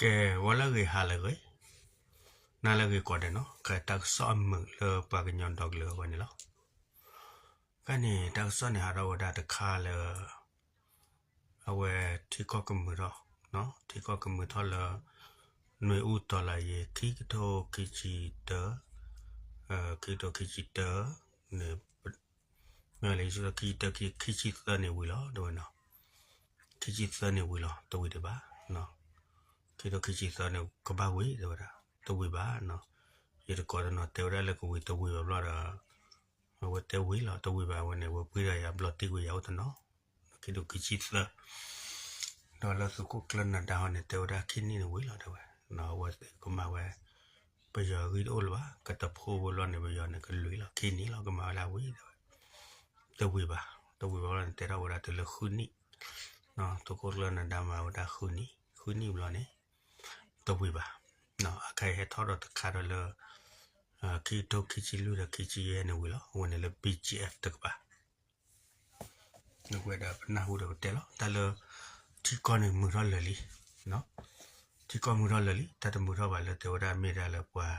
ကဲ, ဂီၤလၢအဂ့ၤ ဟါလၢအဂ့ၤ, နၤလၢအဂ့ၤကိးဂၤဒဲးနီၤ, ကဲတၢ်ကစီၣ်အမုာ်လၢပှၤကညီဒီကလုာ်အဂီၢ်န့ၣ်လီၤ. ကဲန့ၣ် တၢ်ကစီၣ်န့ၣ် ဟးထီၣ်ဝဲဒၣ်တခါလၢ အဝဲထံကီၢ်ကမုာ်ထီၣ်, ထံကီၢ်ကမုာ်ထီၣ်လၢ နွေဦးတော်လှန်ရေး ခံကထိခံဆံတၢ, ခံကထိခံဆံတၢန့ၣ် မ့ၢ်လၢ ခံကထိခံဆံတၢ ခံဆံသၢန့ၣ်ဝံၤလီၤ တဲဝဲနီၤ, ခံဆံသၢန့ၣ်ဝံၤလီၤ တဝံၤဒံးဘၣ်, ခံကထိခံဆံသၢန့ၣ် ကဘၣ်ဝံၤ တဲဝဲဒၣ်, တဝံၤဘၣ်နီၤ, ယတကိးတနီၤတဲဝဲဒၣ်လၢကဝံၤတဝံၤဘၣ်ဘျီဒီး အဝဲတဲဝံၤလီၤ တဝံၤဘၣ် အဝဲန့ၣ် ဝဲပှ့ၤဒီးယၤဘျီတံၢ်ဝံၤယၤအိၣ်တနီၤ, ခံကထိခံဆံသၢ ဒီးလၢသုးခိၣ်ကျၢၢ်နဒါဟီန့ၣ် တဲဝဲဒၣ်ခံနံၣ်န့ၣ်ဝံၤလီၤ တဲဝဲ, အဝဲသ့ၣ်ကမၤဝဲ ပယီၤအဂံၢ်တအိၣ်လၢၤဘၣ် ကတဖိဝဲဘျီန့ၣ် ပယီၤန့ၣ်ကလွံၢ်လီၤ ခံနံၣ်လီၤ ကမၤဝဲဒၣ်ဝံၤ တဲဝဲ, တဝံၤဘၣ်, တဝံၤဘၣ်ဘျီန့ၣ် တဲထီၣ်ဝဲဒၣ်တုၤလၢဃုနံၣ်, သုးခိၣ်ကျၢၢ်နဒါမၤဝဲဒၣ်ဃုနံၣ်, ဃုနံၣ်ဘျီန့ၣ် တဝံၤဘၣ်, အခါအံၤဟဲထီၣ်ဒီးတခါဒီးလၢ ခံကထိခံဆံလွံၢ်ဒီးခံဆံယဲၢ်န့ၣ်ဝံၤလီၤ အဝဲန့ၣ်လၢ ဘီကၠံအ့ၣ် တကပၤ ဝဲဒီးပနၢ်ဟူဒီးပတဲလီၤ တၢ်လၢ ထံကီၢ်န့ၣ်မုာ်ထီၣ်လၢာ်လံ, ထံကီၢ်မုာ်ထီၣ်လၢာ်လံ တၢ်တမုာ်ထီၣ်ဘၣ်လၢတဲဝဲဒၣ်မ့ၢ်ဒၣ်လၢပှၤ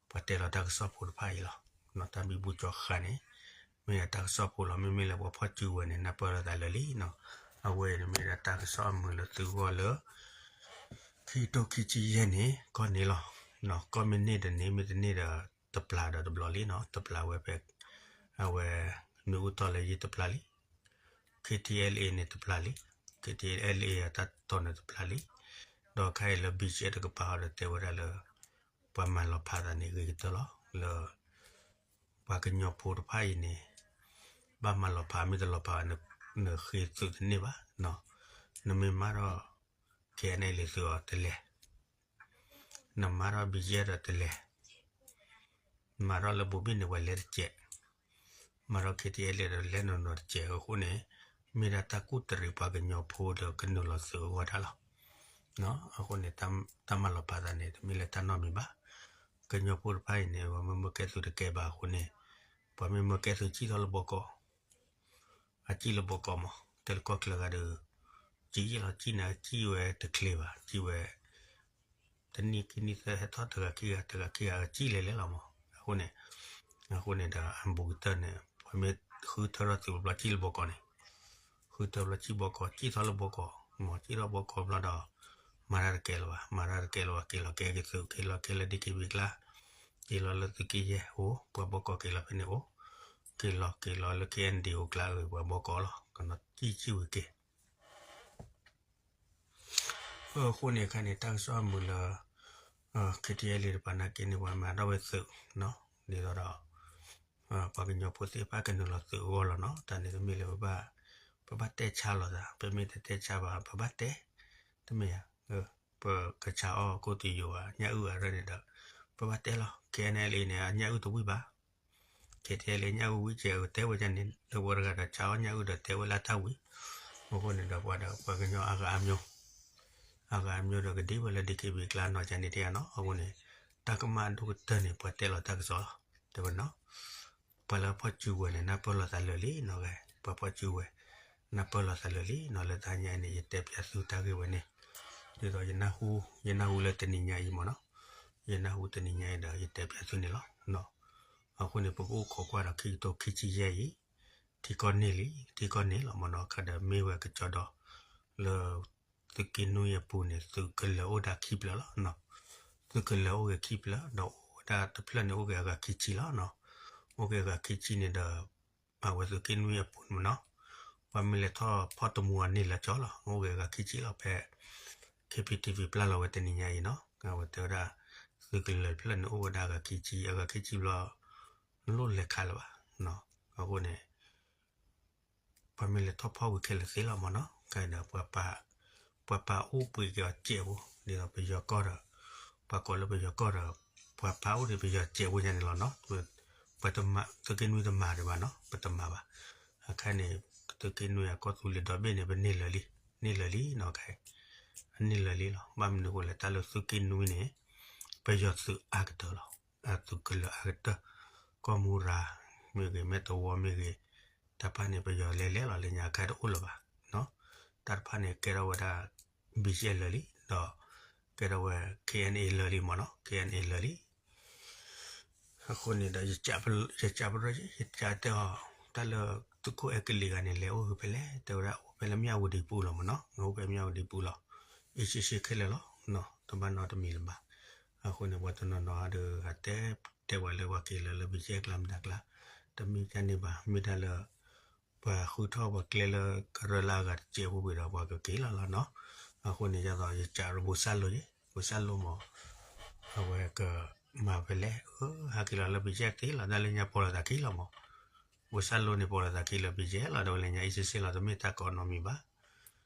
ပှၤတဲလီၤတၢ်ကစီၣ်ဖိတဖၣ်အံၤလီၤ, တၢ်ဘံဘူကၠီဃာ်န့ၣ် မ့ၢ်ဒၣ်တၢ်ကစီၣ်ဖိလီၤ မ့မ့ၢ်လၢပှၤဖီၣ်စုဝဲၤန့ၣ် နၢ်ပၢၢ်လိာ်သးလၢာ်လံနီၤ, အဝဲန့ၣ်မ့ၢ်ဒၣ်တၢ်ကစီၣ်အမုာ်လၢသုဂီၢ်လၢ ခံကထိခံဆံယဲၢ်န့ၣ် ကီၢ်န့ၣ်လီၤ, ကီၢ်မ့ၢ်န့ၢ်ဒီးန့ၢ် မ့ၢ်တန့ၢ်ဒီးတပျၢ်ဒီးတဘျီလံနီၤ, တပျၢ်ဝဲဖဲ အဝဲ နွေဦးတော်လှန်ရေး တပျၢ်လံ, KTLA န့ၣ်တပျၢ်လံ, KTLA အတၢ်တီၢ်န့ၣ်တပျၢ်လံ, ဒီးခါအံၤလၢ ဘီကၠံအ့ၣ် တကပၤဟီဒီးတဲဝဲဒၣ်လၢ ပှၤမၤလီၤဖးသးန့ၣ်ဂ့ၤကတၢၢ်လီၤ, လၢ ပှၤကညီဖိတဖၣ်အံၤန့ၣ် ဘၣ်မၤလီၤဖး မ့ၢ်တလီၤဖး နဃ့သုးတန့ၢ်ဘၣ်, နမ့ၢ်မၤထီၣ် KNLA သုးအီၤတလဲၤ, နမၤထီၣ် ဘီကၠံအ့ၣ် ဒီးတလဲၤ, မၤထီၣ်လၢဘိဘ့ၣ်န့ၣ် ပှၤလဲၤတစဲး, မၤထီၣ် KTLA ဒီးလဲၤနီၢ်နီၢ်တစဲး အဃိန့ၣ် မ့ၢ်ဒၣ်တၢ်ကူၣ်တရံးပှၤကညီဖိဒီးကနုာ်လီၤသုးအဂီၢ်ဒၣ်လီၤ. အဃိန့ၣ် တၢ်မၤလီၤဖးသးန့ၣ် တမ့ၢ်လၢတၢ်နီတမံၤဘၣ်. ကညီဖိတဖၣ်အံၤန့ၣ် ပှၤမ့ၢ်မၢကဲသုးတကဲဘၣ်အဃိန့ၣ် ပှၤမ့ၢ်မၢကဲသုးစံၣ်ထီၣ်လၢဘီကီး အစံၣ်လၢဘီကီးမး တဲလၢကီၢ်ချၢဂၤဒီး စံၣ်ယ့ၣ်လီၤ စံၣ်န့ၣ် စံၣ်ဝဲတချ့ဘၣ် စံၣ်ဝဲ တနံၣ်ခံနံၣ်သၢ ဟဲထီၣ်တဂၤခံဂၤ တဂၤခံဂၤ စံၣ်လဲၤလဲၤလီၤမး. အဃိန့ၣ် အဃိန့ၣ်ဒီး အဘူးကတၢၢ်န့ၣ် ပှၤမ့ၢ်ဃုထၢထီၣ်သုးဘျီ စံၣ်လၢဘီကီးန့ၣ် ဃုထၢဘျီ စံၣ်ဘီကီး စံၣ်ထီၣ်လၢဘီကီး မ့ၢ်စံၣ်ထီၣ်ဘီကီးဘျီဒီး မၤတၢ်တကဲလၢၤဘၣ် မၤတၢ်တကဲလၢၤဘၣ် က့ၤလီၤက့ၤသုး က့ၤလီၤက့ၤလၢ ဒ့ခံဘံကျါ က့ၤလီၤလၢသုးက့ယဲၢ်အိၣ် ပှၤဘီကီးက့ၤလီၤဖဲန့ၣ်အိၣ် က့ၤလီၤက့ၤလီၤလၢ KNDO ကျါအဂ့ၢ် ပှၤဘီကီးလီၤ ကနီၤစံၣ်စံၣ်ဝံၤက့ၤ အဃိန့ၣ်အခါန့ၣ် တၢ်ကစီၣ်အမုာ်လၢ KTLA တပၤနာ်က့န့ၣ် ပှၤမၤထီၣ်ဝဲသုး ဒ်သိးဒီး ပှၤကညီဖိသ့ၣ်တဖၣ်ကနုာ်လီၤသုးအဂီၢ်လီၤနီၤ. တၢ်န့ၣ်တမ့ၢ်လၢပဘၣ် ပဘၣ်တဲဆါလိာ်သး ပမ့ၢ်တတဲဆါဘၣ် ပဘၣ်တဲ တမ့ၢ်ဧါ ပကဆါအီၣ်ကိးတယိာ်ဘၣ် ညၣ်အုၣ်အရၢန့ၣ်ဒီး ပဘၣ်တဲလီၤ KNLA န့ၣ် အညၣ်အုၣ်တဝံၣ်ဘၣ် KTLA ညၣ်အုၣ်ဝံၣ်စဲး တဲဝဲဒ်န့ၣ် လၢပှၤတဂၤဒီးဆါအီၣ်ညၣ်အုၣ်ဒီးတဲဝဲလၢတၢ်ဝံၤ အဃိန့ၣ်ဒီးပှၤဒီးပှၤကညီအါဂၤအါမျိုး အါဂၤအါမျိုးဒီးကဒ့ဝဲလၢ ဒ့ခံဘံကျါနီၤ ကန့ၣ်တယါနီၤ အဃိန့ၣ် တၢ်ကမၣ်အဒိၣ်ကတၢၢ်န့ၣ် ပှၤတဲလီၤတၢ်ကစီၣ်လီၤ တဲဝဲနီၤ ပှၤလၢဖီၣ်စုဝဲၤန့ၣ် နၢ်ပၢၢ်လိာ်သးလၢာ်လံနီၤ ပှၤဖီၣ်စုဝဲၤ နၢ်ပၢၢ်လိာ်သးလၢာ်လံနီၤ လၢတဟါညါအံၤန့ၣ် ယတဲပၠးသုတၢ်ဂ့ၢ်ဝဲန့ၣ် ဒ်သိး ယနၢ်ဟူလၢတနံၤညါအံၤမ့ၢ်နီၤ ယနၢ်ဟူတနံၤညါအံၤဒီး ယတဲပၠးသုန့ၣ်လီၤ အဃိန့ၣ် ပကအိၣ်ခိးကွၢ်ဒီးခံကထိခံဆံယဲၢ်အံၤ ထံကီၢ်န့ၢ်လံ ထံကီၢ်န့ၢ်လီၤမ့ၢ်နီၤ ခါဒီးမ့ၢ်ဝဲကစီဒီ လၢ သုးက့နွံအပူၤန့ၣ် သုးကလၢၤအိၣ်ဒၣ်ခံဖျၢၣ်လီၤ သုးကလၢၤအိၣ်ဂ့ၤခံဖျၢၣ် ဒီးအိၣ်ဝဲဒၣ်တဖျၢၣ်န့ၣ် အိၣ်ဂ့ၤအဂၤခံဆံလီၤ အိၣ်ဂ့ၤအဂၤခံဆံန့ၣ်ဒီး အဝဲသုးက့နွံအပူၤန့ၣ်မ့ၢ်နီၤ ပှၤမ့ၢ်လဲၤထီၣ်ဖီၣ်တမူအန့ၢ်လၢကၠီလီၤ အိၣ်ဂ့ၤအဂၤခံဆံလီၤ ဖဲ KPTV ပျၢ်လီၤဝဲတနံၤညါအံၤနီၤ အဝဲတဲဝဲဒၣ် သုးကလၢၤတဖျၢၣ်န့ၣ် အိၣ်ဝဲဒၣ်အဂၤခံဆံ အဂၤခံဆံဘျီ လိၣ်လဲၤခးလၢၤဘၣ် အဃိန့ၣ် ပှၤမ့ၢ်လဲၤထီၣ်ဖီၣ်ဝံၤခဲလၢာ်သ့လီၤမ့ၢ်နီၤ ခဲအံၤဒီး ပှၤပာ်အိၣ်ပှ့ၤက့ၤအီၤစဲးဖိ ဒ်သိးပယီၤကီၢ်ဒီး ပှၤကိးလၢပယီၤကီၢ်ဒီး ပှၤပာ်အိၣ်ဒံးပယီၤစဲးဖိညါန့ၣ်လီၤနီၤ ပတမၤ သုးက့နွံတမၤဒံးဘၣ်နီၤ ပတမၤဘၣ် အခါန့ၣ် သုးက့နွံအကီၢ်သူလ့ၤဒီဘ့ၣ်န့ၣ် ပန့ၢ်လၢာ်လံ န့ၢ်လၢာ်လံနီၤ ခဲအံၤ အန့ၢ်လၢာ်လံလီၤ ဘၣ်မနုၤအဃိလဲၣ် တၢ်လၢသုးက့နွံန့ၣ် ပယီၤသုးအါကတၢၢ်လီၤ အသုးကလၢၤအါကတၢၢ် ကီၢ်မူရၤ မ့ၢ်ဂ့ၤ မဲၢ်တဝီမ့ၢ်ဂ့ၤ တၢ်တဖၣ်န့ၣ် ပယီၤလဲၤလဲၤလီၤလၢညါ အခါတအိၣ်လၢၤဘၣ် တၢ်တဖၣ်န့ၣ် ကဲထီၣ်ဝဲဒၣ် ဘံၣ်ယဲၢ်လၢာ်လံ ဒီး ကဲထီၣ်ဝဲ K N A လၢာ်လံမ့ၢ်နီၤ, K N A လၢာ်လံ. အဃိန့ၣ်ဒီး ယကးပရၢ ယကးတဲအီၤ တၢ်လၢသုးခိၣ်အဲကလံးဂၤန့ၣ် လဲၤအိၣ်ဖဲလဲၣ်, တဲဝဲဒၣ်အိၣ်ဖဲလၢမၠၣ်ဝတံၤပူၤလီၤမ့ၢ်နီၤ, အိၣ်ဖဲမၠၣ်ဝတံၤပူၤလီၤ, အ့ၣ်ဆ့ဆ့ခဲလၢာ်လီၤ, တဘၣ်နီတမံၤလၢၤဘၣ်. အဃိန့ၣ် ပှၤတနီၤနီၤဒီး ဟးတဲတဲဝဲလၢပှၤက့ၤလၢလၢ BGF ကျါမတၤကျါ, တမ့ၢ်ဒ်န့ၣ်ဘၣ်, မ့ၢ်တၢ်လၢ ပှၤဃုထီၣ်ပှၤကျဲလၢကရၢလၢအဂၤတစဲးဖိဝံၤဒီး ပှၤကက့ၤလီၤလီၤနီၤ. အဃိန့ၣ် ဒ်သိး ယကးရၢဘိးစၢ်လိယဲ, ဘိးစၢ်လိမ့ၢ် အဝဲကမၤဖဲလဲၣ်, ဟးက့ၤလီၤလၢ BGF က့ၤလီၤ, တၢ်လၢညါပိာ်လိာ်သးခံလီၤမ့ၢ်, ဘိးစၢ်လိန့ၣ် ပိာ်လိာ်သးခံလၢ BGF လီၤ, ဒီးဝဲလၢညါအ့ၣ်ဆ့ဆ့လီၤ, တမ့ၢ်တၢ်ကီနီတမံၤဘၣ်,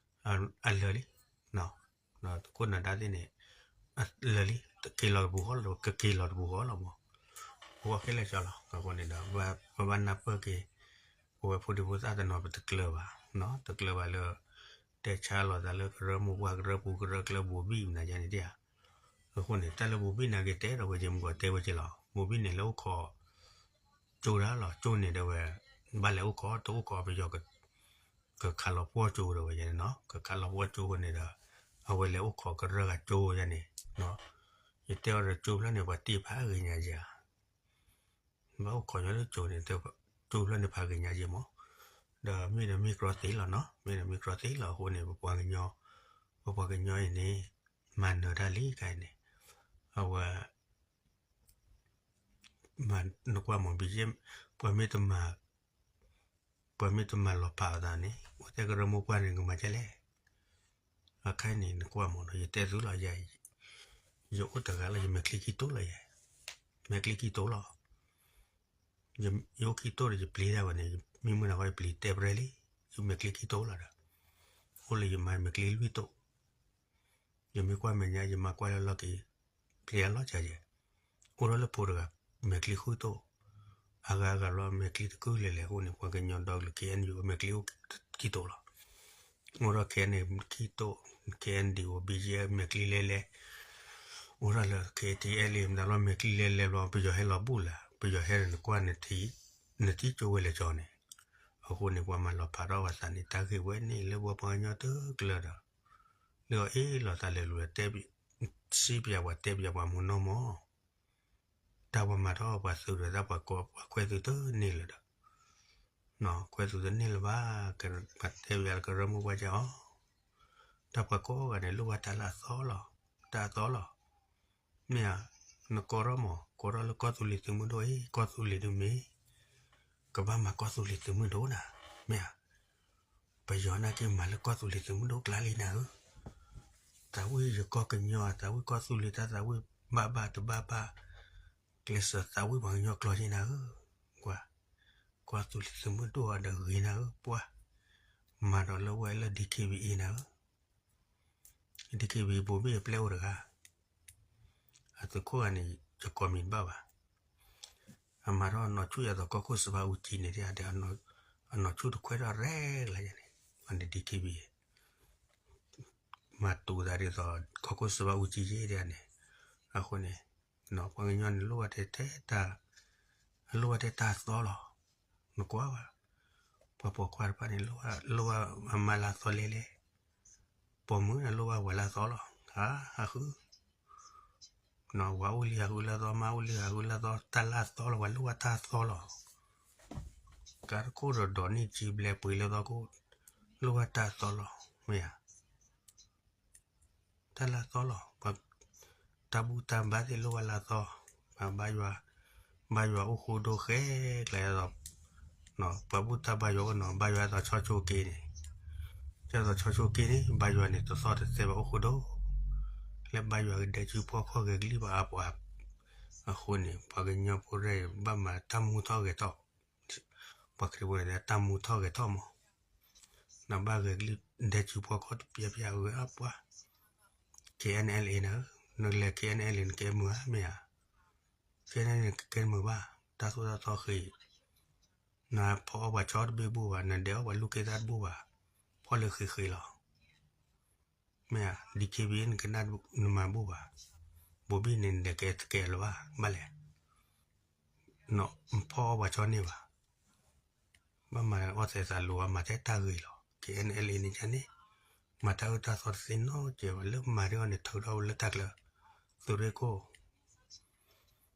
အလၢာ်လံ ခိၣ်နၢ်ဒါသ့ၣ်န့ၣ် လၢာ်လံ, က့ၤလီၤတပူၤဃီလီၤ, ကက့ၤလီၤတပူၤဃီလီၤမ့ၢ်, ပဂီၢ်ခဲလၢာ်ကၠီလီၤ. အဃိန့ၣ်ဒီး ပဘၣ်နၢ်ပၢၢ်က့ၤ ပဝဲဖိဒံဖိသၣ်တနီၤ ပတကျၢၤဘၣ်, တကျၢၤဘၣ်လၢ တဲဆါလိာ်သးလၢကရၢမိၢ်ပှၢ် ကရၢပူၤ ကရၢကျဲဘိၤဘံၣ်မနုၤယါန့ၣ်ဒ်ဧါ. အဃိန့ၣ် တၢ်လၢဘိၤဘံၣ်နာ်က့ၤတဲဒီးဝဲက့ၤ မုၢ်ကီၢ်တဲဝဲက့ၤလီၤ, ဘိၤဘံၣ်န့ၣ် လၢအိၣ်ခိး ကၠိဒၣ်လီၤ, ကၠိန့ၣ်တဲဝဲ ဘၣ်လဲၤအိၣ်ခိး တအိၣ်ခိးပယီၤ ကခးလီၤပှီၢ်ကၠိဒီးဝဲန့ၣ်နီၤ, ကခးလီၤပှီၢ်ကၠိဃိန့ၣ်ဒီး အဝဲလဲၤအိၣ်ခိးကရၢဂၤကၠိယါန့ၣ်, ယတဲအီၤဒီးကၠိဖျၢၣ်န့ၣ် ပှၤတ့ၢ်ဖးဂ့ၤညါယါ, ဘၣ်အိၣ်ခိးညီလၢကၠိန့ၣ် ကၠိဖျၢၣ်န့ၣ်ဖးဂ့ၤညါယါမး, ဒီးမ့ၢ်ဒီးမ့ၢ်ကြီသ့လီၤနီၤ, မ့ၢ်ဒီးမ့ၢ်ကြီသ့လီၤအဃိန့ၣ် ပပှၤကညီ, ပပှၤကညီအံၤန့ၣ် မၤနၢၤတၢ်လံခါအံၤန့ၣ်, အဝဲ နကွၢ်မး ပှၤမ့ၢ်တမၤ, ပှၤမ့ၢ်တမၤလီၤဖးအသးန့ၣ် အိၣ်တဲကရၢမိၢ်ပှၢ်န့ၣ် ကမၤဒ်လဲၣ်. အခါအံၤန့ၣ် နကွၢ်မးနီၤ ယတဲသုလီၤ, ယအိၣ်တဂၤလီၤ ယမဲာ်ချံခံတိၢ်လီၤယဲ, မဲာ်ချံခံတိၢ်လီၤ. ယအိၣ်ခံတိၢ်ဒီး ယပျံၤတၢ်ဝဲန့ၣ် မ့ၢ်မုၢ်နၤဃီယပျံၤတဲပရဲလံ, ယမဲာ်ချံခံတိၢ်လီၤဒီး အိၣ်လၢယမါမဲာ်ချံလွံၢ်တိၢ်. ယမ့ၢ်ကွၢ်မဲာ်ညါ ယမါကွၢ်လၢလီၢ်က့ၤ ပျံၤအလီၢ်ကၢယဲ, အိၣ်ထီၣ်လၢဖိတဂၤ မဲာ်ချံဃုတိၢ်, အဂၤအဂၤလီၤ မဲာ်ချံတကုၢ်လဲၤလဲၤအဃိန့ၣ် ပှၤကညီဒီကလုာ် K N U အမဲာ်ချံအိၣ်ခံတိၢ်လီၤ. အိၣ်ထီၣ် K N A ခံတိၢ်, K N D O B G F မဲာ်ချံလဲၤလဲၤ, အိၣ်ထီၣ်လၢ K T L A မတၤလီၤ မဲာ်ချံလဲၤလဲၤဘျီ ပယီၤဟဲလီၤဘူးလၢ်, ပယီၤဟဲဒီးနကွၢ် နထံၣ်ကၠိဝဲလဲၤကၠီန့ၣ်, အဃိန့ၣ် ပှၤမၤလီၤဖးထီၣ်ပှၤသးန့ၣ် တၢ်ဂ့ၢ်ဝဲန့ၣ်လၢပှၤပှၤကညီတကျၢၤဒီး လၢအအ့ၣ်လိာ်သးလဲၤလူၤ စံးပယၤပှၤတဲပယၤပှၤမုၢ်နီၢ်မး, တၢ်ပှၤမၤထီၣ်ပှၤသုးဒီး တၢ်ပှၤကိးပှၤခွဲးသုးတန့ၢ်လၢၤဒီး, ခွဲးသုးတန့ၢ်လၢၤဘၣ်, ပှၤတဲပယၤလၢကရၢမိၢ်ပှၢ်ကၠီအီၤ, တၢ်ပှၤကိးဂၤန့ၣ် လိၣ်ဘၣ်တၢ်လၢအသီလီၤ, တၢ်အသီလီၤ. မ့ၢ်ဧါ, နကိးထီၣ်မး ကိးထီၣ်လၢကီၢ်သူလ့ၤသုးမုၢ်ဒိၣ်အံၤ ကီၢ်သူလ့ၤဒုးမ့ၢ် ကဘၣ်မၤကီၢ်သူလ့ၤသုးမုၢ်ဒိၣ်နၤ, မ့ၢ်ဧါ, ပယီၤနာ်က့မၤလၢကီၢ်သူလ့ၤသုးမုၢ်ဒိၣ်ကျါလံနၤဧၢ, သးဝံၣ်ယကီၢ်ကညီ သးဝံၣ်ကီၢ်သူလ့ၤ တၢ်သးဝံၣ်ဘၣ်ဘၣ်တဘၣ်ဘၣ်, ကျဲးစၢးသးဝံၣ်ပှၤကညီကျိာ်က့နၤဧၢ, ကွၢ်, ကီၢ်သူလ့ၤသုးမုၢ်ဒိၣ်အဒီးဂ့ၤနၤဧၢ, ပှၢ်, မၤဒီးလၢဝဲလၢ D K B A နၤဧၢ DKBA ဘိးဘ့ၣ်အပျဲၢ်အိၣ်တဂၤ, အသုးခိၣ်ဂၤန့ၣ် ယကိးမံၤတဘၣ်ဘၣ်. အမၤထီၣ်အနီၢ်ဆူၣ်ယၤသိးကီၢ်ခိၣ်စဘၢအူကၠံန့ၣ် တဲဒီး အနီၢ်ဆူၣ်တခွဲးထီၣ်ရဲၣ်ကျါယဲန့ၣ်, အန့ၣ် DKBA မၤတူာ်သးဒ်သိး ကီၢ်ခိၣ်စဘၢအူကၠံယဲဒ်န့ၣ်, အဃိန့ၣ် ပှၤကညီန့ၣ် လိၣ်ဘၣ်တဲတၢ်, အလိၣ်ဘၣ်တဲတၢ်သီလီၤ. နကွၢ်ဘၣ်, ပှၤပိာ်ခွါတဖၣ်န့ၣ် လိၣ်ဘၣ်အမါလၢအသီလဲၣ်လဲၣ်, ပိာ်မုၣ်န့ၣ်လိၣ်ဘၣ်ဝၤလၢအသီလီၤ. ဟးဃု, ဝၤအိၣ်လံဟးဃုလၢအသီ, မါအိၣ်လံဟးဃုလၢအသီ, တၢ်လၢအသီလီၤ, ပှၤလိၣ်ဘၣ်တၢ်သီလီၤ. ကါတခိၣ်ဒီးဒိးန့ၢ်ကၠံဘျဲပှ့ၤလၢသီခိၣ်, လိၣ်ဘၣ်တၢ်သီလီၤ, မ့ၢ်ဧါ. တၢ်လၢအသီလီၤ, တၢ်ဘူၣ်တၢ်ဘါသ့ၣ်လိၣ်ဘၣ်လၢအသီ, ဘါယွၤ, ဘါယွၤအိၣ်ဃိဒိၣ်ဃဲကျါအသီ, ပှၤဘူၣ်တၢ်ဘါယွၤအိၣ်နီၤ, ဘါယွၤအသီဆီဆိက့န့ၣ်, ကသိးဆီဆိက့န့ၣ် ဘါယွၤန့ၣ် တသီတသဲဘၣ်အိၣ်ဃိဒိၣ်, လၢဘါယွၤကဒဲကုဖီခိၣ်ဂဲၤကလံၣ်ဘၣ်အါပှၤ, အဃိန့ၣ် ပှၤကညီဖိရဲၣ် ဘၣ်မၤတၢ်မူထီၣ်ဂဲၤထီၣ် ပှၤခရံာ်ဖိန့ၣ် တၢ်မူထီၣ်ဂဲၤထီၣ်မး, နဘၣ်ဂဲၤကလံၣ်ဒဲကုဖီခိၣ်တပျဲပျဲအဂ့ၤအါပှၤ, KNLA နၤ, နလဲၤ KNLA နကဲမုာ်ဧါ မ့ၢ်ဧါ, KNLA နကဲမုာ်ဘၣ်, တၢ်သိၣ်တၢ်သီဃ့, နဖီအီၣ်ပှၤဆီတဘ့ၣ်ဘူၣ်ဘၣ်, နဒဲးအီၣ်ပှၤလူၢ်က့သၣ်တဘူၣ်ဘၣ်, ဖီၣ်လၢဃ့ဃ့လီၤ. မ့ၢ်ဧါ, DKBA နကနၣ်နမၤဘူၣ်ဘၣ်, ဘိးဘံၣ်န့ၣ် နလဲၤကဲတကဲလၢၤဘၣ်, ဘၣ်လဲၣ် နဖီၣ်အီၣ်ပှၤဆီန့ၢ်ဘၣ်, ဘၣ်မၤအီၣ်သဲးသးလိၤ မၤထဲတၢ်ဂ့ၤလီၤ. KNLA န့ၣ်ယန့ၣ်, မၤတၢ်အၢတၢ်သီတသ့နီတစဲးဘၣ် လၢမၤဒ်အံၤန့ၣ် ထုးထီၣ်လၢတၢ်ကျၢၤ, သုးရ့ၣ်ခိၣ်,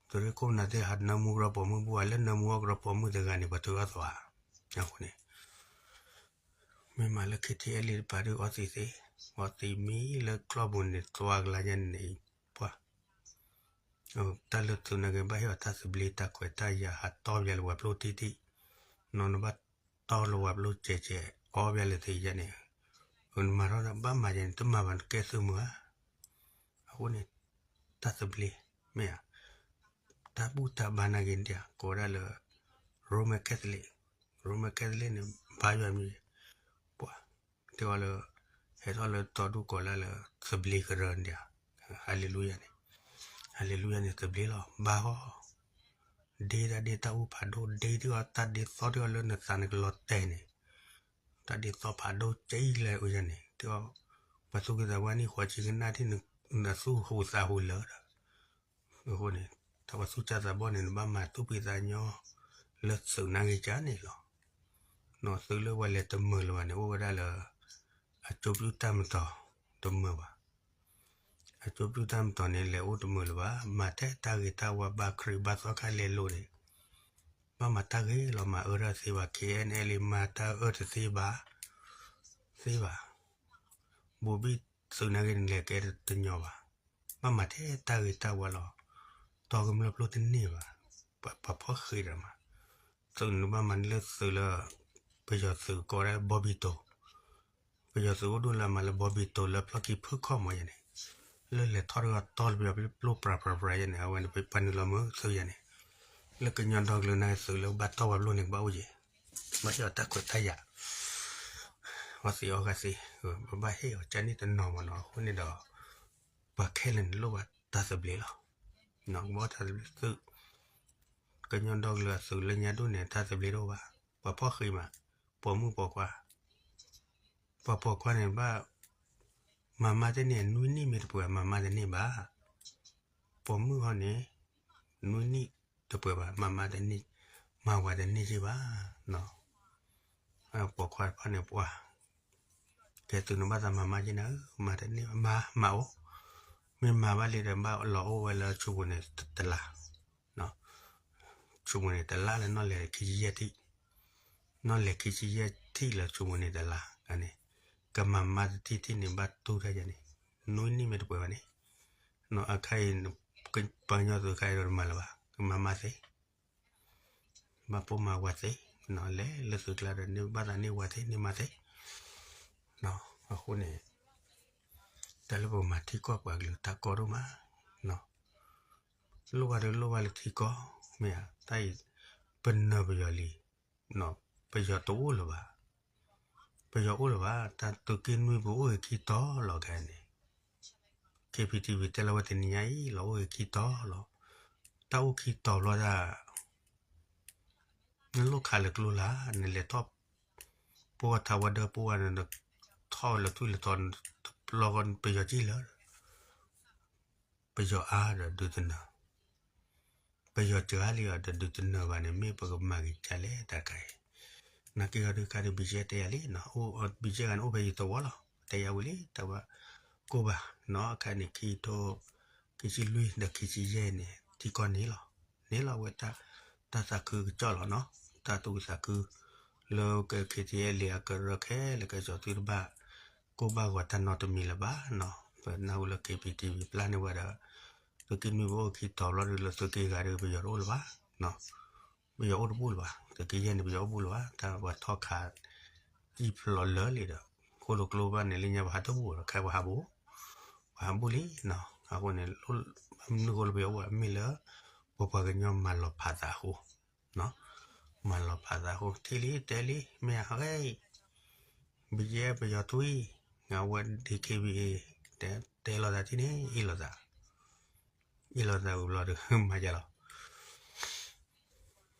သုးရ့ၣ်ခိၣ်နၤသ့ၣ် ဟးနၢမူကရီပီာ်မုၣ်ဘူၣ်ဧါ လၢနၢမူအီၣ်ကရီပီာ်မုၣ်တဂၤန့ၣ် ပှၤထုးထီၣ်သးဧါ. အဃိန့ၣ် မ့ၢ်မၤလၢ ခ့ထံအဲလ့ၣ် တပာ်ဒုးအီသံးသ့, အီသံးမံလၢကျီၢ်ပူၤန့ၣ် သွါကလါယဲန့ၣ် ပှၤ တၢ်လၢသုးနၤက့ၤဘၣ်ဟ့ၣ်အီၤတၢ်သဘျ့တၢ်ခွဲးတၢ်ယာ် ဟးတီၢ်ပယၤလၢပှၤပျိၢ်ထံထံ, နီၢ်နဘၣ်တီၢ်လၢပှၤပျိၢ်ကဲးကဲး အီၣ်ပယၤလၢသ့ယဲန့ၣ်, နမၤထီၣ်တၢ်ဘၣ်မၤယဲန့ၣ် တမၤဘၣ်နကဲသုးမုၢ်ဧါ. အဃိန့ၣ် တၢ်သဘျ့ မ့ၢ်ဧါ, တၢ်ဘူၣ်တၢ်ဘါနာ်က့ၤဒၣ် ကိးဝဲဒၣ်လၢ Roman Catholic, Roman Catholic န့ၣ် ဘါယွၤမံၤ, ပှၤ တဲအီၤလၢ ဟဲထီၣ်လၢတီဒူၣ်ကိးလၢလၢ သဘျ့ကရၢန့ၣ်, ဟါလ့လူယၤန့ၣ်, ဟါလ့လူယၤန့ၣ် သဘျ့လီၤ ဘါဃီ ဒ့တၢ်ဒ့တၢ်အူဖးဒိၣ် ဒ့ထံၣ်အီၤ တၢ်ဒ့သီထံၣ်အီၤလၢနသးနကလီၤတဲာ်န့ၣ်, တၢ်ဒ့သီဖးဒိၣ်ကဲအံၤလဲၣ်အိၣ်ယၤန့ၣ် တဲအီၤ, ပှၤသူၣ်က့သးပှၢ်နံၣ်ဃိးဆံကနၣ်ထံၣ် နသူၣ်ဟူးသးဟူးလၢာ်ဒီး, အဃိန့ၣ် တၢ်ပှၤသူၣ်စၢ်သးဘီၣ်န့ၣ် နဘၣ်မၤသူၣ်ဖှံသးညီ လၢသုးနါဂ့ၤကၢန့ၣ်လီၤ. နီၢ်သုးလၢပှၤလဲၤတမုာ်လၢၤဘၣ်န့ၣ် အိၣ်ဝဲဒၣ်လၢ အကၠိပျုၢ်တၢ်မတီၤတမုာ်ဘၣ်. အကၠိပျုၢ်တၢ်မတီၤန့ၣ် လဲၤအိၣ်တမုာ်လၢၤဘၣ်. မၤထဲတၢ်ဂ့ၤတၢ်ဝါဘါခရံာ်ဘါသီခါလဲၤလိၤန့ၣ် ဘၣ်မၤတၢ်ဂ့ၤလီၤ မၤအၢတၢ်သ့ဘၣ်. ခ့အဲၣ်အဲလ့ မၤတၢ်အၢတသ့ဘၣ်, သ့ဘၣ်. ဘိၤဘံၣ်သုးနါဂ့ၤန့ၣ် လဲၤကဲတညီဘၣ်. ဘၣ်မၤထဲတၢ်ဂ့ၤတၢ်ဝါလီၤ. တီကမျၢၢ်ဖျိတန့ၢ်ဘၣ်. ပှၤဖီၣ်ဃ့ဒီးမး သုးန့ၣ်ဘၣ်မၤန့ၢ်လၢသုးလၢ ပယီၤသုးကိးဝဲဒၣ်ဘီဘံတိၤ, ပယီၤသုးအိၣ်ဒိၣ်လၢအမၤလၢဘီဘံတိၤလၢဖျီၣ်ခံဖုၣ်ခီၣ်မးယဲန့ၣ်, လၢလဲၤထီၣ်တဂၤတီလၢပယီၤပျိၢ်ပြးပြးပြးယဲန့ၣ် အဝဲန့ၣ်ပပှၤနုာ်လီၤမုာ်သုးယဲန့ၣ်, လၢကညီဒီကလုာ်နၢ်သုးလၢဘၣ်တီၢ်ပှၤပျိၢ်န့ၣ် ကဘၣ်အိၣ်ယဲ, ဘၣ်ဟ့ၣ်အီၤတၢ်ခွဲးတၢ်ယာ် အီသံးအီဂၤသ့, ပဘၣ်ဟ့ၣ်အီၤကန့ၣ်တနီၤမးနီၤ. အဃိန့ၣ်ဒီး ပှၤခဲလၢာ်န့ၣ်လိၣ်ဘၣ်တၢ်သဘျ့လီၤ. ကဘၣ်တၢ်သဘျ့သုး, ကညီဒီကလုာ်အသုးလၢညါဒိၣ်န့ၣ် တၢ်သဘျ့တအိၣ်ဘၣ်. ပှၤဖီၣ်ဃံးမး, ပိာ်မုၣ်ပိာ်ခွါ, ပှၤပိာ်ခွါန့ၣ်ဘၣ် မၤမါတန့ၢ် နွံနံၣ်မ့ၢ်တပှဲၤ မၤမါတန့ၢ်ဘၣ်. ပိာ်မုၣ်ဟီန့ၣ် နွံနံၣ်တပှဲၤဘၣ် မၤမါတန့ၢ်, မၤဝၤတန့ၢ်က့ဘၣ်. ပိာ်ခွါတဖၣ်န့ၣ်ပှၤ ကဲသုးန့ၣ်ဘၣ်သးမၤမါက့နၤဧၢ, မၤတန့ၢ်ဘၣ် မၤမၤအိၣ်, မ့ၢ်မၤဘၣ်လံဒီးဘၣ်လီၤအိၣ်ဝဲလၢဆိပူၤန့ၣ်တလါ, ဆိပူၤန့ၣ်တလါလၢနီၢ်လဲၤခံဆံယဲၢ်ထံၣ်, နီၢ်လဲၤခံဆံယဲၢ်ထံၣ်လၢဆိပူၤန့ၣ်တလါန့ၣ်, ကမၤမါတထံၣ်ထံၣ်န့ၣ်ဘၣ်တူၢ်တၢ်ယဲန့ၣ်, နွံနံၣ်မ့ၢ်တပှဲၤဘၣ်န့ၣ်, အခါအံၤ ပှၤကညီသုးခါအံၤဒီးတမၤလၢၤဘၣ်, ကမၤမါသ့ ဘၣ်ပိာ်မၤဝၤသ့, လဲၤလၢသုးကျါဒီး န့ၢ်ဘၣ်သးန့ၢ်ဝၤသ့ န့ၢ်မါသ့, အဃိန့ၣ် တၢ်လၢပကမၤထံကီၢ်ပှၤကလုာ်တၢ်ကီဒိၣ်မး, လိၣ်ဘၣ်ဒီးလိၣ်ဘၣ်လၢထံကီၢ်, မ့ၢ်ဧါ, တၢ်အံၤ ပနၢၤပယီၤလံ, ပယီၤတအိၣ်လၢၤဘၣ်, ပယီၤအိၣ်လၢၤဘၣ်, တၢ်သုးက့နွံပအိၣ်ဂ့ၤခံတီၤလီၤခဲန့ၣ် KPTV တဲလီၤဝဲတနံၤညါအံၤ လီၤအိၣ်ဂ့ၤခံတီၤလီၤ. တၢ်အိၣ်ခံတီၤဘျီဒၣ် နလိၣ်ခးလၢကျိလၢ် နလဲၤထီၣ် ပှိၢ်ဝဲထးဝဲဒၢပှိၢ်ဝဲန့ၣ် ထီၣ်လၢထွံၣ်လၢထီ တပျီဃီ ပယီၤကံၣ်လၢ ပယီၤအါဒီးဒုးတနၢၤ ပယီၤစှၤလံဒီးဒုးတနၢၤဘၣ်န့ၣ် မ့ၢ်ပကမၤဂ့ၤကလဲၣ်တၢ်ခါအံၤ, နာ်က့ဂီၤဒုးခါဒီး BGF တဲယၤလံ, ဘီဘံၣ်ကဲဂၤန့ၣ် အိၣ်ဖဲယံၤသဝီလီၤ, တဲယၤဝံၤလံ တၢ်ဝဲကိၢ်ဘၣ်နီၤ, အခါန့ၣ် ခံကထိခံဆံလွံၢ် ဒီးခံဆံယဲၢ်န့ၣ် ထံကီၢ်န့ၣ်လီၤ, န့ၣ်လီၤဝဲ တၢ်သးခုကစီၣ်လီၤနီၤ, တၢ်သူၣ်ခုသးခု လၢက KTLA အကရၢခဲလၢာ်ကစီၤသုတဘၣ် ကိၢ်ဘၣ်ဂီၤတၢ်နီတမံၤလၢၤဘၣ်နီၤ, ပနၢ်ဟူလၢ KPTV ပျၢ်န့ၢ်ဝဲဒီး သုးက့နွံပအိၣ်ခံတီၤဘျီဒုးလၢသုးက့ဂၤဒီး ပယီၤတအိၣ်လၢၤဘၣ်, ပယီၤအိၣ်တဘူၣ်လၢၤဘၣ်, သုးက့ယဲၢ်န့ၣ် ပယီၤအိၣ်ဘူၣ်လၢၤဘၣ်, တၢ်ပှၤထီၣ်ခး အံၣ်ဖျိးလၢာ်လံဒီး ဃိၣ်လိာ်ကျိဘၣ်န့ၣ် လၢညါပှၤဟးတဘူၣ်ဒီး ခဲပှၤဟးဘူၣ်, ပှၤဟးဘူၣ်လံနီၤ, အဃိန့ၣ် မနုၤဃိလၢပယီၤအိၣ်ဘၣ် မ့ၢ်လၢ ပပှၤကညီမၤလီၤဖးသးအဃိ မၤလီၤဖးသးအဃိ ထံၣ်လံတဲလံ မ့ၢ်အဟဲ ဘယဲပယီၤထွံၣ် အဝဲ DKBA တဲ တဲလိာ်သးထံၣ်န့ၣ် အ့ၣ်လိာ်သး, အ့ၣ်လိာ်သးဝံၤဘျီဒီး မၤယါလီၤ,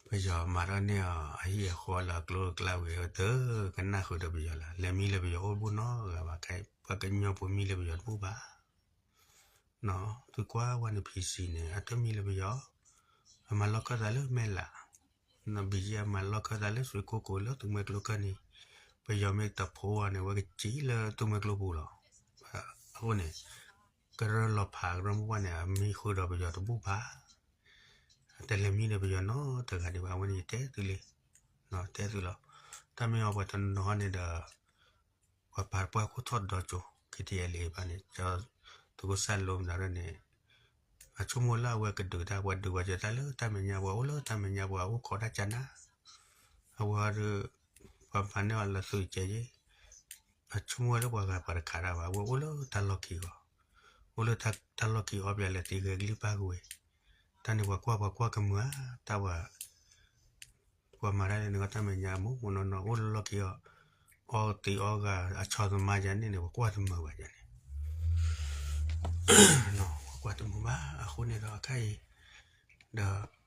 ပယီၤမၤထီၣ်န့ၢ်အီၤ အဟံၣ်အဃီလၢအကျိအကျါဝံၤ တကနၣ်ဃုာ်ဒီးပယီၤလၢၤ, လဲၤမံလၢပယီၤအိၣ်တဘူၣ်နီတဂၤဘၣ်, ပှၤကညီပှၤမံလၢပယီၤတဘူၣ်ဘၣ် သုကွၢ်ဝဲန့ၣ် PC န့ၣ် အတမံလၢပယီၤ, အမၤလီၢ်ခၢၣ်သးလၢမဲၢ်လး, နီၢ် ဘယဲ အမၤလီၢ်ခၢၣ်သးလၢ စွ့ကိကိး လၢသုးမွဲကျိခၢၣ်န့ၣ်, ပယီၤမ့ၢ်တဖိဘၣ်န့ၣ် အဝဲကစံၣ်လၢသူမွဲကျိပူၤလီၤ. အဃိန့ၣ် ကရၢလီၤဖးကရၢမိၢ်ပှၢ်န့ၣ် အမံဃုာ်ဒီးပယီၤတဘူၣ်ဘၣ်. တလဲၤမံဒီးပယီၤနီတဂၤဒံးဘၣ် အဝဲန့ၣ်ယတဲသုလံ, တဲသုလီၤ. တၢ်မ့ၢ်အီၤပှၤတနီၤန့ၣ်ဒီး ပှၤပာ်ပှၢ်ခိၣ်ထီၣ်ဒီးကၠိ K T L A ဘၣ်န့ၣ် သုးခိၣ်စၢ်လိမတၤရၢၣ်န့ၣ် အဆိကမိၣ်လၢအဝဲကဒုးတၢ် ပှၤဒုးပှၤစၢၤတၢ်လၢတၢ်မဲာ်ညါ ပှၤအိၣ်လၢတၢ်မဲာ်ညါ ပှၤအိၣ်ခိးတၢ်ကနၣ်, အဝဲဒီး ပှၤဖးန့ၢ်အီၤလၢသုးကဲယ့ၢ်, အဆိကမိၣ်ဝဲလၢပှၤဂၤပှၤတခးတၢ်ဘၣ် အဝဲအိၣ်လၢတၢ်လီၢ်ခံဂီၢ်, အိၣ်လၢတၢ်လီၢ်ခံအီပျဲလၢသံဂဲကလံၢ်ပၢ်ကဝ့ၤ, တၢ်န့ၣ်ပှၤကွၢ်ပှၤကွၢ်ကမုာ်ဧါ, တၢ်ပှၤ ပှၤမၤတၢ်လၢန့ၣ်ကီးတၢ်မဲာ်ညါအမိၢ်မိၢ်နီၢ်နီၢ် အိၣ်လၢလီၢ်ခံအီၤ, အီသံးအီဂၤအဆီသမါယၤန့ၣ်န့ၣ် ပှၤကွၢ်တမုာ်ဘၣ်ယၤန့ၣ်, ပှၤကွၢ်တမုာ်ဘၣ် အဃိန့ၣ်ဒီးအခါအံၤ, ဒီး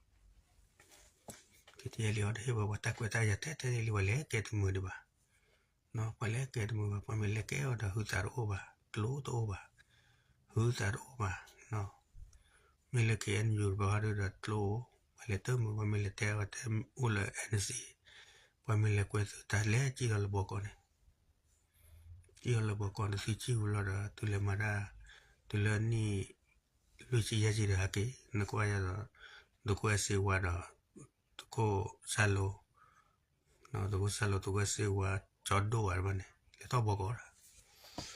K T L A အီၤတဟ့ၣ်ဝဲပှၤတၢ်ကွဲးတၢ်ယာ်ထဲထဲန့ၣ်လံ ပှၤလဲၤကဲတမုာ်ဒံးဘၣ်, ပှၤလဲၤကဲတမုာ်ဘၣ် ပှၤမ့ၢ်လဲၤကဲအီၤဒီးဟုသးတအိၣ်ဘၣ် ကျိတအိၣ်ဘၣ်, ဟုသးတအိၣ်ဘၣ်, မ့ၢ်လၢ K N U တဘၣ်ဒီးကျိအိၣ်, ပှၤလဲၤတမုာ် ပှၤမ့ၢ်လဲၤတဲအီၤတဲအိၣ်လၢ N C A, ပှၤမ့ၢ်လဲၤကွဲသုးတၢ်လဲၤကံၣ်လီၤလၢဘီကီးန့ၣ်, ကံၣ်လီၤလၢဘီကီးန့ၣ် သုကံၣ်ဝံၤလီၤဒီး တုၤလဲၤမၤတၢ်, တုၤလၢနံၣ် လွံၢ်ဆံယဲၢ်ဆံဒီးဟဲက့ၤ နကွၢ်ယၤဒီး, သုးခိၣ်အဲၣ်စ့ဝါဒီး, သုးခိၣ်စၢ်လိ, သုးခိၣ်စၢ်လိ သုးခိၣ်အဲၣ်စ့ဝါ ကၠီဒိၣ်ဝဲတဘၣ်န့ၣ် လဲၤထီၣ်ဘီကီးဒီး,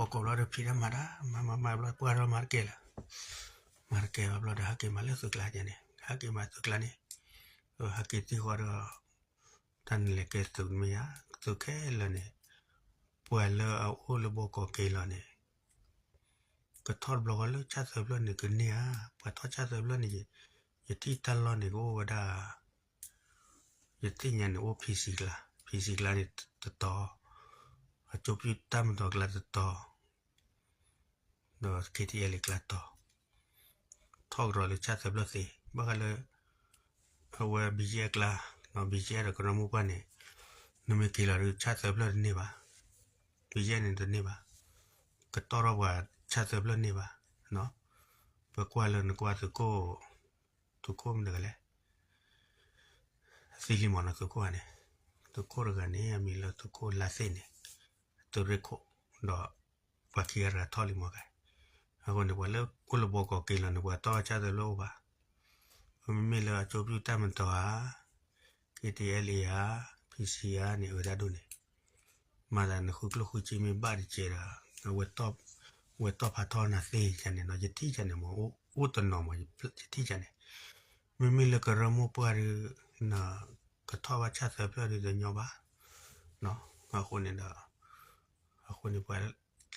လဲၤထီၣ်ဘီကီးဘျီဒီးဖံးတၢ်မၤတၢ် မၤမၤမၤဘျီပှၢ်ထီၣ်မၤတကဲလၢၤ, မၤတကဲဘၣ်ဘျီဒီးဟဲက့ၤမၤလၢသုးကျါန့ၣ် ဟဲက့ၤမၤသုးကျါန့ၣ်, ဟဲက့ၤသံဃီဒီး တၢ်န့ၣ်လဲၤကဲသုးမ့ၢ်ဧါ, သုးခဲလၢာ်န့ၣ်, ပှၤလၢအအိၣ်လၢဘီကီးက့ၤလီၤန့ၣ်, ကထီၣ်တဘျီဃီလၢဆၣ်သၢဖျၢၣ်န့ၣ်ကန့ၢ်ဧါ, ပှၤထီၣ်ဆၣ်သၢဖျၢၣ်န့ၣ်, ယထံၣ်တၢ်လီၢ်န့ၣ်ကအိၣ်ဝဲဒၣ်, ယသ့ၣ်ညါန့ၣ်အိၣ် P C ကျါ, P C ကျါန့ၣ်တတီၤ, အကၠိပျုၢ်တၢ်မတီၤကျါတတီၤ ဒီး K T L A ကျါတီၤ, ထီၣ်ကရီၤလၢဆၣ်သၢဖျၢၣ်သ့, ဘၣ်ဃးလၢ အဝဲ B G F ကျါ, B G F ဒီးကရၢမိၢ်ပှၢ်န့ၣ်, နမ့ၢ်က့ၤလီၤဒီးဆၣ်သၢဖျၢၣ်တန့ၢ်ဘၣ်, B G F န့ၣ်တန့ၢ်ဘၣ်, ကတီၢ်ထီၣ်ပှၤဆၣ်သၢဖျၢၣ်န့ၢ်ဘၣ်, ပကွၢ်လၢနကွၢ်သုးခိၣ်, သုးခိၣ်မတၤတဂၤလဲၣ် သံလံမးနီၤ သုးခိၣ်ဧါန့ၣ်, သုးခိၣ်တဂၤန့ၣ် အမံၤလၢသုးခိၣ်လါသ့ၣ်န့ၣ်, သုးရ့ၣ်ခိၣ်, ဒီးပှၤခံဂၤတဂၤထီၣ်လံမးကဲ, အဃိန့ၣ် ပှၤလၢအိၣ်လၢဘီကီးက့ၤလီၤန့ၣ် ပှၤတီၢ်ဆၣ်သၢဖျၢၣ်အိၣ်ဘၣ်, မ့မ့ၢ်လၢအကၠိပျုၢ်တၢ်မတီၤဧါ, K T L A ဧါ, P C ဧါန့ၣ် အၢတၢ်ဒိၣ်န့ၣ်, မၤသးနဃုကျိၣ်ဃုစ့မ့ၢ်ဘၣ်တကဲးဒီး, ဝဲတီၢ်ဖးထီနၤသ့ကန့ၣ်နီၤ ယထံၣ်ကန့ၣ်မး, အိၣ်တနီၤမး ယထံၣ်ကန့ၣ်, မ့မ့ၢ်လၢကရၢမိၢ်ပှၢ်ဒီး, ကထီၣ်ဘၣ်ဆၣ်သၢဖျၢၣ်ဒီးတညီဘၣ်, အဃိန့ၣ်ဒီး, အဃိန့ၣ်ပှၤလၢ, န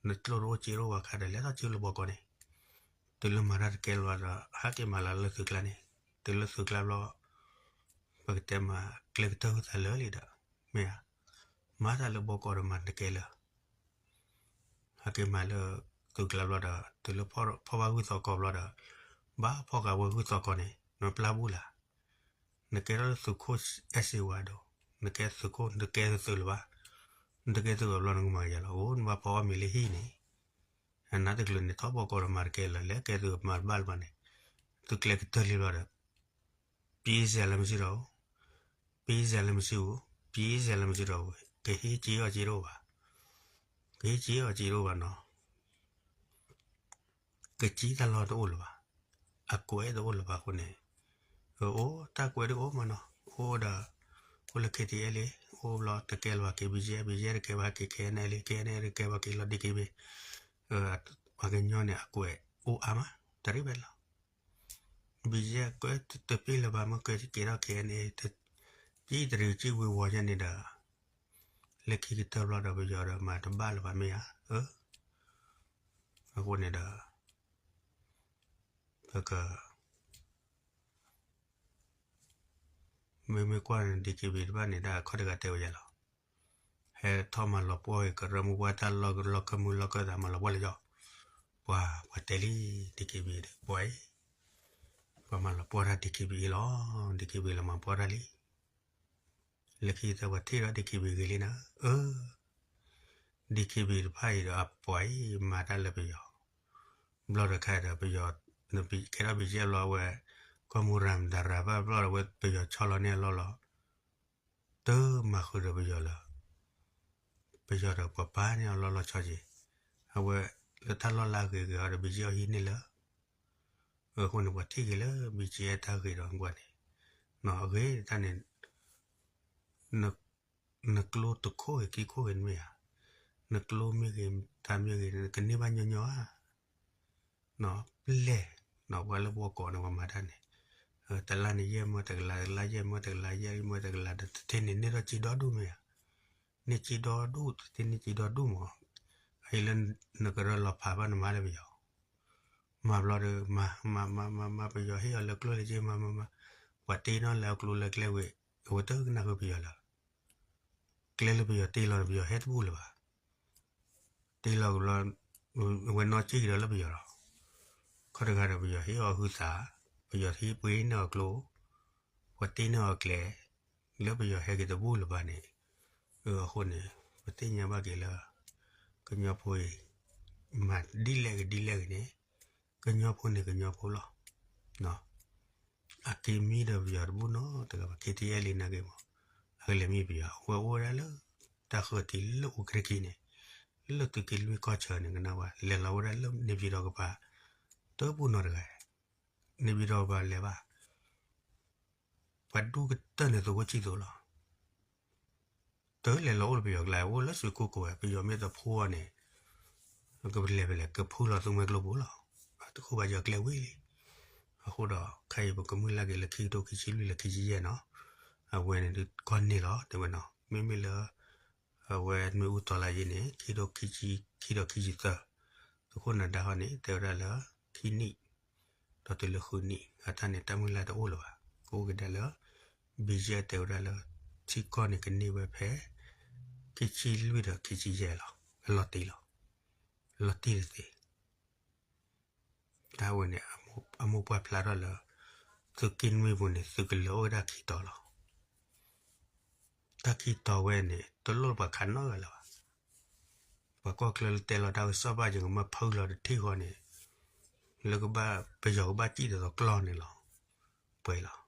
ကျိၣ်တအိၣ်စ့တအိၣ်ဘၣ်ခါဒီး လဲၤထီၣ်ကၠိလၢဘီကီးန့ၣ်, တုၤလၢမၤတၢ်တကဲလၢၤဘၣ်ဒီး ဟဲက့ၤမၤလၢလၢသုးကျါန့ၣ်, တုၤလၢသုးကျါဘျီ ပကတဲမၤကျဲကတၢၢ်ဟုသးလၢာ်လံဒီး, မ့ၢ်ဧါ, မၤတၢ်လၢဘီကီးဒီးမၤတကဲလၢာ်, ဟဲက့ၤမၤလၢသုးကျါဘျီဒီး တုၤလၢဖီၣ်ဘၣ်ဂုၢ်သီကီးဘျီဒီး, ဘၣ်ဖီၣ်ဃာ်ဝဲဂုၢ်သီကီးန့ၣ် နပျၢ်ဘူၣ်လၢ်, နကဲထီၣ်လၢသုးခိၣ်အဲၣ်စ့ဝါဒီး, နကဲသုးခိၣ် နတကဲသုးလၢၤဘၣ်, နတကဲသုးဘၣ်ဘျီနကမၤယၤလီၤ အိၣ် နဘၣ်ဖီၣ်အီၣ်မ့ၤလၢဟံၣ်န့ၣ်, နတကျၢၤန့ၣ် ထီၣ်ဘီကီးဒီးမၤတကဲလၢာ် လဲၤကဲသုးမၤတဘၣ်လၢၤဘၣ်န့ၣ်, သုးကျဲကတၢၢ်လံဘျီဒီး ပ့စဲးလၢမစုဒီး, ပ့စဲးလၢမစု, ပ့စဲးလၢမစုဒီး, ကဟ့ၣ်က့ၤအီၣ်က့ၤတအိၣ်ဘၣ်, ကဟ့ၣ်က့ၤအီၣ်က့ၤတအိၣ်ဘၣ်နီၤ, ကစံၣ်တၢ်လီၢ်တအိၣ်လၢၤဘၣ်, အကွဲးတအိၣ်လၢၤဘၣ်အဃိန့ၣ်, အိၣ်တၢ်ကွဲးဒ်အိၣ်မးနီၤ, အိၣ်ဒီး, အိၣ်လၢ K T L A အိၣ်ဘျီတကဲလၢၤဘၣ်က့ၤ B G F, B G F တကဲဘၣ်က့ၤ K N L A, K N L A တကဲဘၣ်က့ၤလီၤ D K B A, ပှၤကညီန့ၣ်အကွဲးအိၣ်အါမး, တရံးဖဲလီၤ ဘံယဲၢ်ကွဲတပ့ၢ်လၢၤဘၣ် မ့ၢ်ကွဲက့ၤထီၣ် K N A တပံၢ်တရံးကံၣ်ဝ့ၤဝီၤယဲန့ၣ်ဒီး, လၢခံကတၢၢ်ဘျီဒီးပယီၤဒီးမၤတဘၣ်လၢၤဘၣ်မ့ၢ်ဧါ, အဃိန့ၣ်ဒီး ပက မ့မ့ၢ်ကွၢ်န့ၣ် DKBA တဖၣ်န့ၣ် ဒ်အခီၣ်တဂၤတဲဝဲယဲလီၤ. ဟဲထီၣ်မၤလီၤပှီၢ်ဂ့ၤ ကရၢမိၢ်ပှၢ်တၢ်လီၢ်လီၢ်ခၢၣ်မုၢ်လီၢ်ခၢၣ်သးမၤလီၤပှီၢ်လၢယီၤ, ပှၤ ပှၤတဲလံ DKBA ဒီး ပှၤအံၤ, ပှၤမၤလီၤပှီၢ်တၢ် DKBA လီၤ, DKBA လီၤမၤပှီၢ်တၢ်လံ. လၢခံတၢ်ပှၤထံၣ်ဒီး DKBA ဂ့ၤလံနၤ, အၢ DKBA တဖၣ်အံၤဒီးအပှၤအံၤမၤတၢ်လၢပယီၤ, ဘျီတခါဒီးပယီၤ, ကဲထီၣ် ဘံယဲၢ် ဘျီဝဲ, ကီၢ်မိၢ်ရၤမတၤရၤဘၣ်ဘျီဒီးဝဲပယီၤဆီလီၤန့ၢ်အလီၢ်လီၤ. တမၤဃုာ်ဒီးပယီၤလၢၤ. ပယီၤဒီးပှၤပာ်န့ၢ်အီၤလီၤလီၤဆီဆီ, အဝဲလၢတၢ်လီၢ်လၢအဂ့ၤဂ့ၤအီၤဒီး BGF ဟံးန့ၢ်လၢ အဃိန့ၣ် ပှၤထံၣ်က့ၤလၢ BGF တၢ်ဂ့ၤဒီးကွၢ်န့ၣ်, အဂ့ၤတၢ်န့ၣ် နကျိတခိၣ်ဂ့ၤခံခိၣ်ဂ့ၤနမ့ၢ်ဧါ, နကျိမ့ၢ်ဂ့ၤ တၢ်မ့ၢ်ဂ့ၤ နကန့ၢ်ဘၣ်ညီညီဧါ. ပျဲၢ်, ပှၤလၢပှၤကိးန့ၣ် ပှၤမၤတၢ်န့ၣ်, တလါန့ၣ်ယဲၢ်မၢတကလး, တလါယဲၢ်မၢတကလး, ယဲၢ်မၢတကလးဒီး တထံၣ်န့ၣ်န့ၢ်ထီၣ်စ့ဒီဒူၣ်မ့ၢ်ဧါ, န့ၢ်စ့ဒီဒူၣ်, တထံၣ်န့ၢ်စ့ဒီဒူၣ်မး, အအံၤလၢနကရၢလီၤဖးဘၣ်နမါလၢပယီၤ မၤဘျီဒီး မၤ မၤ မၤ မၤ ပယီၤဟ့ၣ်အီၤလၢကျိၣ်လၢစ့ မၤ မၤ မၤ, ပှၤတ့နီၣ်လၢအကျိၤလၢကျဲဝံၤ, အဝဲတကနၣ်ဃုာ်ပယီၤလၢၤ. ကျဲလၢပယီၤတ့လီၤန့ၣ် ပယီၤဟဲတဘူၣ်လၢၤဘၣ်. တ့လီၤကဘျီ အဝဲနီၣ်စ့ကဒီးလၢပယီၤလီၤ. ခီတဂၤဒီးပယီၤဟ့ၣ်အီၤဟုသး, ပယီၤဟ့ၣ်ပှ့ၤန့ၢ်အီၤကျိ, ပှၤတ့န့ၢ်အီၤကျဲ, လၢပယီၤဟဲက့ၤတဘူၣ်လၢၤဘၣ်န့ၣ်, အဃိန့ၣ် ပသ့ၣ်ညါဘၣ်က့ၤလၢ ကညီဖိအံၤ မၤဒ်လဲၣ်ဂ့ၤဒ်လဲၣ်ဂ့ၤန့ၣ် ကညီဖိန့ၣ်ကညီဖိလီၤ. အက့ၤမံဒီးပယီၤတဘူၣ်နီတဂၤဘၣ်, က့ၤတယဲၢ်လံနာ်က့ၤမး, အကလဲၤမံပယီၤ အဝဲအိၣ်ဝဲဒၣ်လၢ တၢ်ဃၢၤထံးလၢအိၣ်ကရၢခံန့ၣ်, လၢသုးက့လွံၢ်ကီၢ်ဆၢန့ၣ် ကနၣ်ဝဲ လဲၤလီၤဝဲဒၣ်လၢန့ၣ်ပၠံၤဒီးကပၤ တဘူၣ်နီတဂၤ, န့ၣ်ပၠံၤဒီးကပၤလဲၤဘၣ် ပှၤဒူကတၢၢ်န့ၣ်သုးခိၣ်ဆံၣ်သိးလီၤ. တလဲၤလီၤအိၣ်လၢပယီၤကျါ အိၣ်လၢစူကိၣ်ကိၣ်ဝဲ ပယီၤမ့ၢ်တဖိအီၤန့ၣ် ကလဲၤဖဲလဲၣ် ကဖုလီၤသုးမွဲကျိပူၤလီၤ. တဃုဘၣ်ယီၤကျဲဝံၤလံ. အဃိဒီး ခဲအံၤပကမုၢ်လၢ်က့ၤလၢခံကထိခံဆံလွံၢ်လၢခံဆံယဲၢ်နီၤ, အဝဲန့ၣ်ဒုးကီၢ်န့ၣ်လီၤ တဲဝဲနီၤ. မ့မ့ၢ်လၢ အဝဲနွံဦးတော်လှန်ရေးန့ၣ် ခံကထိခံဆံခံဒီးခံဆံသၢ, သုးခိၣ်နၤဒါဟီန့ၣ် တဲဝဲဒၣ်လၢ ခံနံၣ် ဒီးတုၤလၢဃုနံၣ် အတၢ်န့ၣ်တၢ်မုၢ်လၢ်တအိၣ်လၢၤဘၣ်. ကအိၣ်ကဒါလၢ BGF တဲဝဲဒၣ်လၢ ထံကီၢ်န့ၣ်ကန့ၢ်ဝဲဖဲ ခံဆံလွံၢ်ဒီးခံဆံယဲၢ်လီၤ. အလီၤတံၢ်လီၤ. အလီၤတံၢ်တသ့ တၢ်ဝဲန့ၣ် အမိၢ်ပှၢ်ဖျါထီၣ်လၢ သုးက့နွံပူၤန့ၣ် သုးကလၢၤအိၣ်ဝဲဒၣ်ခံတီၤလီၤ. တၢ်ခံတီၤဝဲန့ၣ် တလိၣ်ပှၤခးနီတဂၤလၢၤဘၣ်. ပှၤကီၢ်ချၢလၢတဲလီၤတၢ်ကစီၣ်ဘၣ်ယကမၢဖုလီၤတထံၣ်ဃီန့ၣ် လၢကဘၣ်ပယီၤကဘၣ်စံၣ်ဒီးကျီၢ်န့ၣ်လီၤ. ပှဲၤလီၤ.